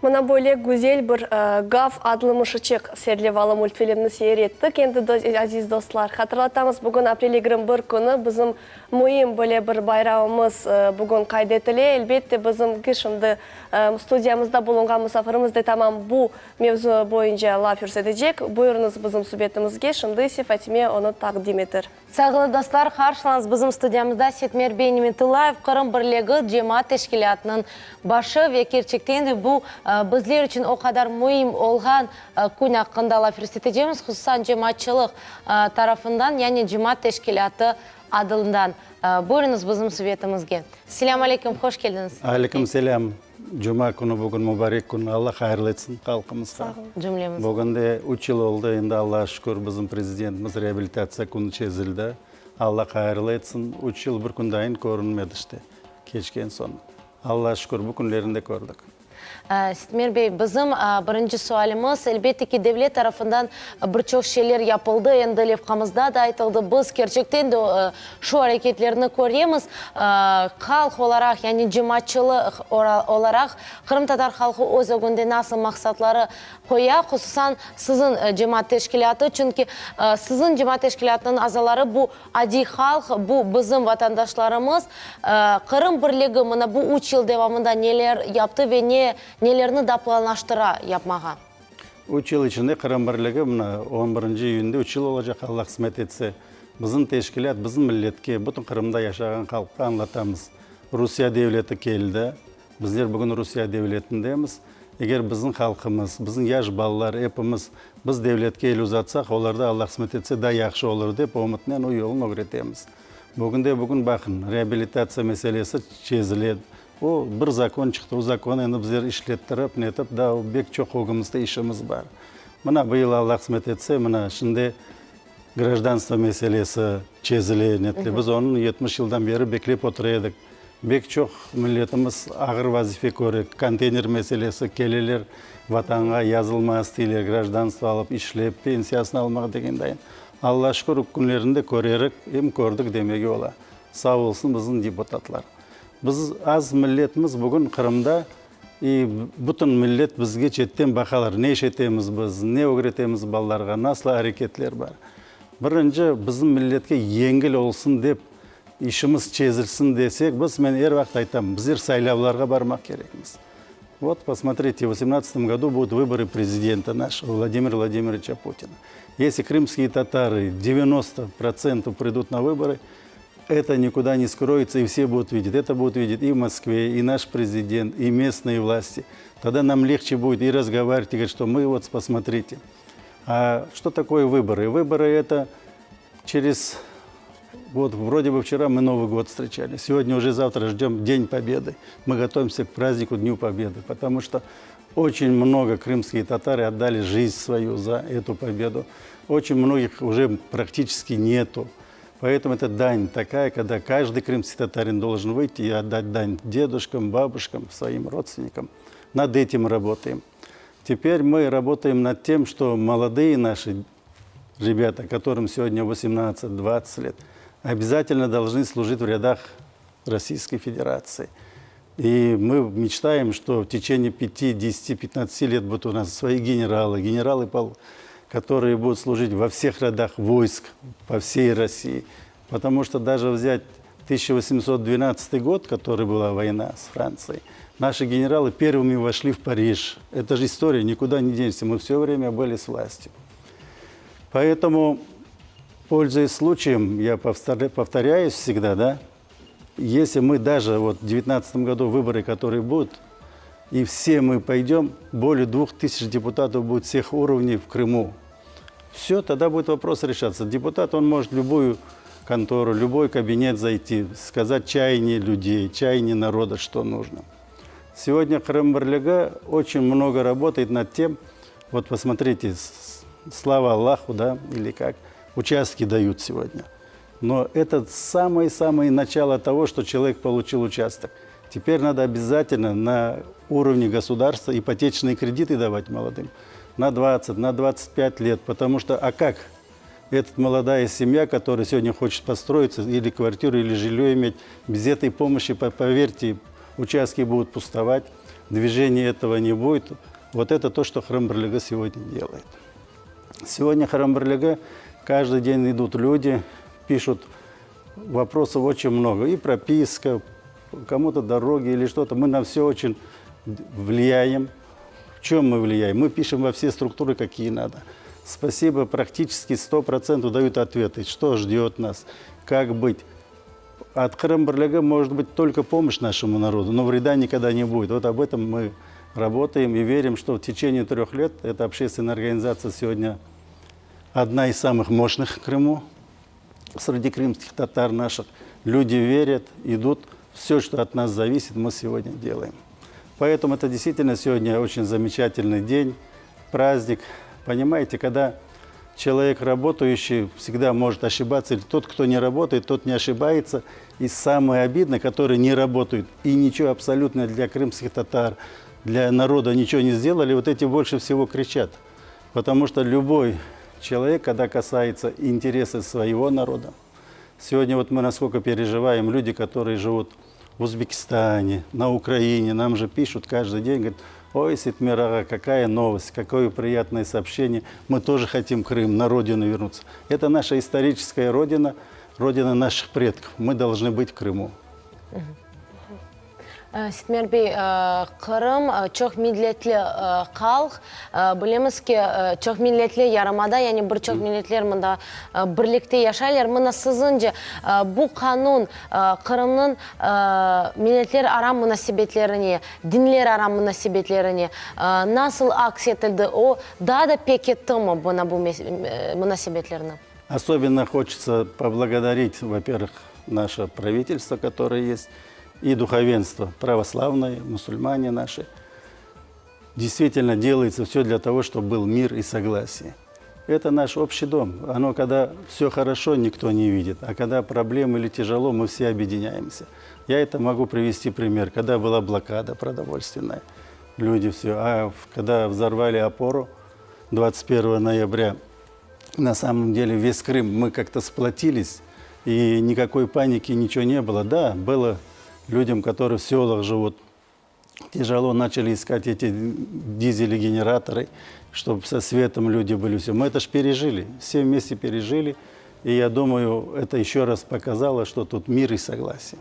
Mına böyle güzel bir Gav adlı mışıçıq serlevalı multfilmni seyir ettik. Endi, aziz dostlar, hatırlatamız, bugün aprel 21 künü bizim müim böyle bir bayramımız bugün qayd etile. Elbette, bizimki şimdi studiyamızda bulunğan musafirimiz de tamam bu mevzu boyunca laf yürsetecek. Buyurıñız bizim subetimizge. Şimdi ise Fatime onı taqdim eter. Sayğılı dostlar, qarşılañız bizim studiyamızda Setmer bey Nimetullayev, Qırım Birligi cemaat teşkilâtınıñ başı ve kerçekten de bu bizler içün o qadar müim olğan kün aqqında laf yürsetecemiz, hususan cemaatçılıq tarafından, yani cemaat teşkilâtı adından. Buyurıñız bizim subetimizge. Selâm aleyküm, hoş keldiñiz. Aleyküm selâm. Cuma künü bugün mubarek kün. Alla hayırlı etsin halqımızğa. Cümlemiz. Bugün de üç yıl oldı, endi Allağa şükür, bizim prezidentimiz reabilitatsiya künü çezildi. Alla hayırlı etsin. Üç yıl bir kün dayın körünmedi işte, keçken soñ. Allağa şükür, bu künlerini de kördik. Setmer bey, bizim birinci sualimiz, elbette ki, devlet tarafından bir çoq şeyler yapıldı, endi levhamızda da aytıldı, biz kerçekten de şu areketlerni köremiz, halq olaraq, yani cemaatçılıq olaraq qırımtatar halqı öz ögünde nasıl maqsatları qoya, hususan siziñ cemaat teşkilâtı, çünki siziñ cemaat teşkilâtınıñ azaları bu Adiy halq, bu bizim vatandaşlarımız. Qırım birligi mına bu üç yıl devamında neler yaptı ve ne nelerni da planlaştıra yapmağa? Üç yıl içinde Qırım birligi, mına on birinci iyünde üç yıl olacaq, Alla qısmet etse, bizim teşkilât, bizim milletke, bütün Qırımda yaşağan halqqa añlatamız, Rusiye devleti keldi, Bizler bugün Rusiye devletindemiz. Eger bizim halqımız, bizim yaş balalar, epimiz biz devletke el uzatsaq, olar da, Alla qısmet etse, daa yahşı olur dep ümütnen o yolun ögretemiz. Bugünde bugün baqıñ, reabilitatsiya meselesi çezile. O, bir zakon çıqtı, o zakonnı endi bizler işlettirip, netip, daa bek çoq ögümizde işimiz bar. Mına, bıyıl, Alla qısmet etse, mına, şimdi grajdanstvo meselesi çezile, netile. Biz onı 70 yıldan beri beklep otura edik. Bek çoq milletimiz ağır vazife köre, konteyner meselesi, keleler Vatanğa yazılma isteyler, grajdanstvo alıp, işlep, pensiyasını almaq degendayın. Alla şükür, künlerinde körerik, em kördik demege ola. Sağ olsun bizim deputatlar. Biz az milletmiz bugün Qırımda, i bütün millet bizge çetten baqalar, ne iş etemiz biz, ne ögretemiz balalarğa, nasıl areketler bar. Birinci, bizim milletke yengil olsun dep, İşimiz çezilsin desek, biz, men er vaqıt aytam, bizler saylavlarğa barmaq kerekmiz. Vot, posmotrite, v vosemnadtsatом godu budut vıborı prezidenta našego Vladimira Vladimiroviça Putina. Esli krımskiye tatarı 90 protsentov pridut na vıborı, eto nikuda ne skroyetsya i vse budut videt. Eto budut videt i v Moskve, i naş prezident, i mestnıye vlasti. Togda nam legçe budet i razgovarivat, i govorit, çto mı vot, posmotrite. A çto takoye vıborı? Vıborı eto Через, вот, вроде бы вчера мы Новый год встречали, сегодня уже завтра ждем День Победы. Мы готовимся к празднику Дню Победы, потому что очень много крымские татары отдали жизнь свою за эту победу. Очень многих уже практически нету. Поэтому это дань такая, когда каждый крымский татарин должен выйти и отдать дань дедушкам, бабушкам, своим родственникам. Над этим работаем. Теперь мы работаем над тем, что молодые наши ребята, которым сегодня 18-20 лет, обязательно должны служить в рядах Российской Федерации. И мы мечтаем, что в течение 5, 10, 15 лет будут у нас свои генералы, генералы, которые будут служить во всех родах войск по всей России. Потому что даже взять 1812 год, который была война с Францией, наши генералы первыми вошли в Париж. Это же история, никуда не денешься. Мы все время были с властью. Поэтому, пользуясь случаем, я повторяюсь всегда, да, если мы даже вот в 2019 году выборы, которые будут, и все мы пойдем, более 2000 депутатов будет всех уровней в Крыму. Все, тогда будет вопрос решаться. Депутат, он может любую контору, любой кабинет зайти, сказать чаяние людей, чаяние народа, что нужно. Сегодня Qırım Birligi очень много работает над тем, вот посмотрите, слава Аллаху, да, или как, участки дают сегодня. Но это самое-самое начало того, что человек получил участок. Теперь надо обязательно на уровне государства ипотечные кредиты давать молодым на 20, на 25 лет, потому что, а как эта молодая семья, которая сегодня хочет построиться, или квартиру, или жилье иметь, без этой помощи, поверьте, участки будут пустовать. Движения этого не будет. Вот это то, что Qırım Birligi сегодня делает. Сегодня Qırım Birligi каждый день идут люди, пишут, вопросов очень много. И прописка, кому-то дороги или что-то. Мы на все очень влияем. В чем мы влияем? Мы пишем во все структуры, какие надо. Спасибо, практически 100% дают ответы, что ждет нас, как быть. От Qırım Birligi может быть только помощь нашему народу, но вреда никогда не будет. Вот об этом мы работаем и верим, что в течение трех лет эта общественная организация сегодня одна из самых мощных в Крыму. Среди крымских татар наших люди верят, идут. Все, что от нас зависит, мы сегодня делаем. Поэтому это действительно сегодня очень замечательный день, праздник. Понимаете, когда человек работающий всегда может ошибаться, или тот, кто не работает, тот не ошибается. И самое обидное, которые не работают и ничего абсолютно для крымских татар, для народа ничего не сделали, вот эти больше всего кричат. Потому что любой человек, когда касается интереса своего народа, сегодня вот мы насколько переживаем, люди, которые живут в Узбекистане, на Украине, нам же пишут каждый день, говорят, ой, Сеитмер ağa, какая новость, какое приятное сообщение, мы тоже хотим Крым, на родину вернуться. Это наша историческая родина, родина наших предков, мы должны быть в Крыму. Seyitmer bey, Qırım çoq milletli halq, bilemiz ki, çoq milletli yarımada, yani bir çoq milletler mında birlikte yaşaylar. Mına siziñce bu qanun Qırımnıñ milletlerara munasebetlerine, dinlerara munasebetlerine nasıl aks etildi, o daa da pekittimi mına bu munasebetlerni? Особенно хочется поблагодарить, во-первых, наше правительство, которое есть, и духовенство, православное, мусульмане наши. Действительно делается все для того, чтобы был мир и согласие. Это наш общий дом. Оно, когда все хорошо, никто не видит. А когда проблемы или тяжело, мы все объединяемся. Я это могу привести пример. Когда была блокада продовольственная, люди все. А когда взорвали опору 21 ноября, на самом деле весь Крым мы как-то сплотились, и никакой паники, ничего не было. Да, было людям, которые в селах живут, тяжело, начали искать эти дизели-генераторы, чтобы со светом люди были. Все. Мы это ж пережили, все вместе пережили. И я думаю, это еще раз показало, что тут мир и согласие.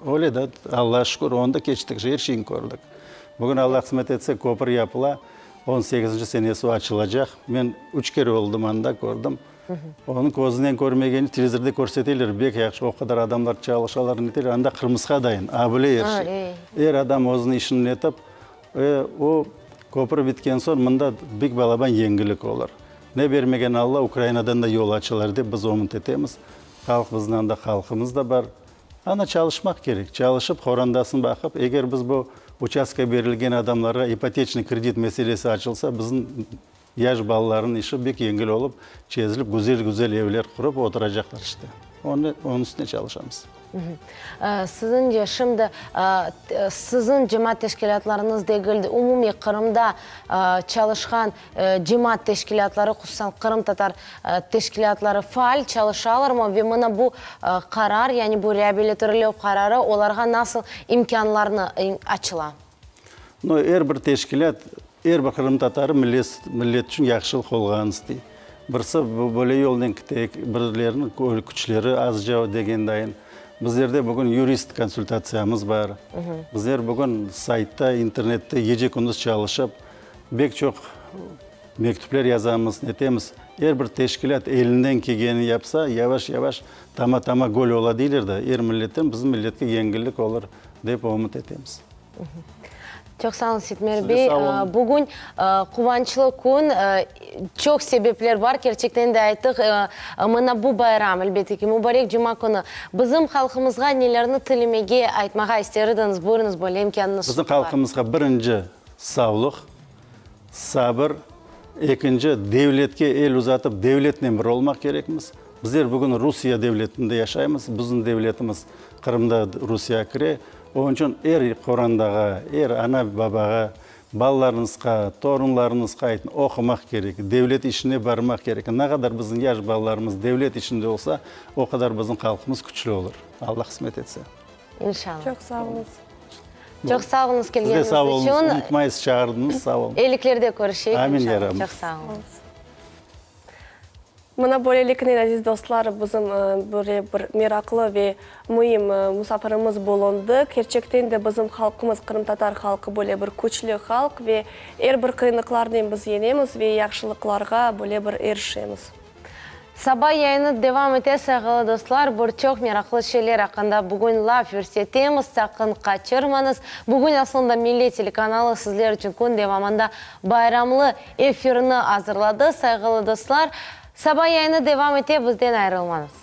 Öyle de, Alla şükür, onı da keçtik, er şeyni kördik. Bugün Alla qısmet etse, köpür yapıla, 18 senesi açılacaq. Men üç kere oldım anda, kördim. Onıñ közünen körmegen televizorda körseteler, bek yahşı, o qadar adamlar çalışalar, neteler, anda qırmısqa dayın, a bile er şey. Er adam özüniñ işini etip, o köpür bitken soñ mında bek balaban yengillik olur. Ne bermegen Alla, Ukrainadan da yol açılar dep biz ümüt etemiz. Halq bizniñ anda halqımız da bar. Ana çalışmaq kerek. Çalışıp, qorandasın baqıp, eger biz bu uçastka berilgen adamlarğa ipoteçnıy kredit meselesi açılsa, bizim yaş balalarnıñ işi bek yengil olıp, çezilip, güzel-güzel evler qurıp oturacaqlar işte. Onı, onıñ üstüne çalışamız. Siziñce şimdi siziñ cemaat teşkilâtlarıñız degil de, umumiy Qırımda çalışqan cemaat teşkilâtları, hususan qırımtatar teşkilâtları faal çalışalarmı ve mına bu qarar, yani bu reabilitirlev qararı olarğa nasıl imkânlarnı açıla? No, er bir teşkilât, er bir qırımtatarı millet, millet içün yahşılıq olğanını istey. Birisi böyle yolnen kite, birileriniñ küçleri azca degen dayın. Bizlerde bugün yurist konsultatsiyamız bar. Bizler bugün saytta, internette gece-kündüz çalışıp, bek çoq mektüpler yazamız, netemiz. Er bir teşkilât elinden kelgenini yapsa, yavaş-yavaş tama-tama göl ola deyler da, er milletten bizim milletke yengillik olur, dep ümüt etemiz. Çoq sağ oluñ, Seyitmer bey. Bugün quvançlı kün, çoq sebepler bar, kerçekten de ayttıq. Mına bu bayram, elbette ki, mubarek cuma künü. Bizim halqımızğa nelerni tilemege, aytmağa ister ediñiz? Buyurıñız, böyle imkânıñız Bizim halqımızğa birinci savlıq, sabır, ekinci devletke el uzatıp, devletnen bir olmaq kerekmiz. Bizler bugün Rusiye devletinde yaşaymız, bizim devletimiz Qırımda Rusiye kire. Onıñ içün er qorandağa, er ana-babağa, balalarıñızğa, torunlarıñızğa aytıñ, oqumaq kerek, devlet işine barmaq kerek. Ne qadar bizim yaş balalarımız devlet işinde olsa, o qadar bizim halqımız küçlü olur. Alla qısmet etse. İnşallah. Çoq sağ oluñız. Çoq sağ oluñız Siz de kelgeniñiz sağ oluñız, içün. unutmaysız, çağırdıñız, sağ oluñ. Eyliklerde körüşeyik, Amin, ya inşallah. Rabbim. Çoq sağ oluñız. Mına böyleliknen, aziz dostlar, bizim böyle bir meraqlı ve müim musafirimiz bulundı. Kerçekten de bizim halqımız, qırımtatar halqı böyle bir küçlü halq ve er bir qıyınlıqlarnen biz yeñemiz ve yahşılıqlarğa böyle bir erişemiz. Saba yayını devam ete, sayğılı dostlar, bir çoq meraqlı şeyler aqqında bugün laf yürsetemiz, saqın qaçırmañız. Bugün aslında Millet telekanalı sizler içün kün devamında bayramlı efirni azırladı, sayğılı dostlar. Saba yayını devam ete, bizden ayırılmañız.